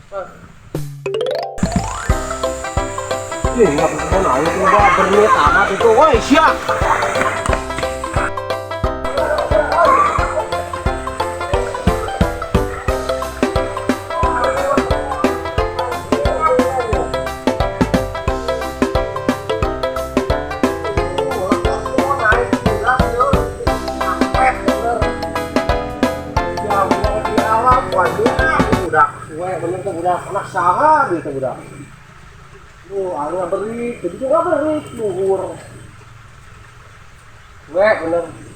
Ih, nggak bisa nanya tuh, Mbak. Berniat amat itu. Woi, siap. Budak anak saha gitu budak. Lu anu beri, jadi juga beri luhur. Suwe bener.